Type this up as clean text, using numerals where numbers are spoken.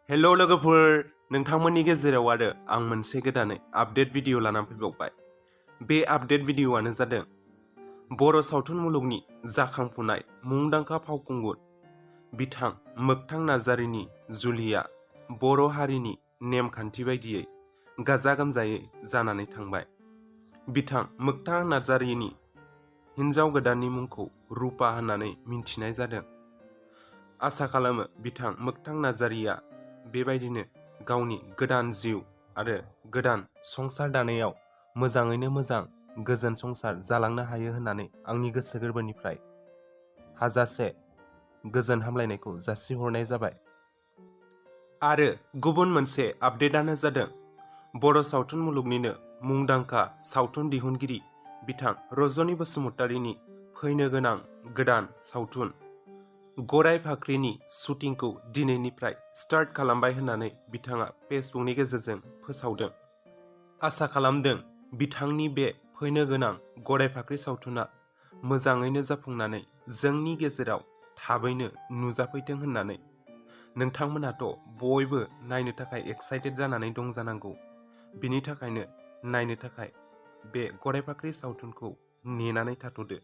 Hello लोगोफोर, नोंथांमोननि गेजेराव आरो आं मोनसे गोदानै आपडेट भिडिअ लानानै फैबावबाय। बे आपडेट भिडिअआनो जादों बर' सावथुन मुलुगनि जाखांफुनाय मुंदांखा फावखुंगुर बिथां मोगथां नार्जारीनि जुलिया बर' हारिनि नेमखान्थि बायदियै गाजा गोमजायै जानानै थांबाय। बिथां मोगथां नार्जारीनि हिन्जाव गोदाननि मुंखौ रुपा होननानै मिन्थिनाय जादों। आसा खालामो बिथां मोगथां नार्जारीया बेबायदिनो गावनि गोदान जिउ आरो गोदान संसार दानायाव मोजाङैनो मोजां गोजोन संसार जालांनो हायो होननानै आंनि गोसो गोरबोनिफ्राय हाजासे गोजोन हामलायनायखौ जासिहरनाय जाबाय। आरो गुबुन मोनसे आपडेटआनो जादों बर' सावथुन मुलुगनिनो मुंदांखा सावथुन दिहुनगिरि बिथां रजनी बसुमतारीनि फैनो गोनां गोदान सावथुन गराय फाख्रिनि शुटिंखौ दिनैनिफ्राय स्टार्ट खालामबाय होननानै बिथाङा फेसबुकनि गेजेरजों फोसावदों। आसा खालामदों बिथांनि बे फैनो गोनां गराय फाख्रि सावथुना मोजाङैनो जाफुंनानै जोंनि गेजेराव थाबैनो नुजाफैथों होननानै। नोंथांमोनाथ' बयबो नायनो थाखाय एक्साइटेड जानानै दं जानांगौ। बिनि थाखायनो नायनो थाखाय बे गराय फाख्रि सावथुनखौ नेनानै थाथ'दो।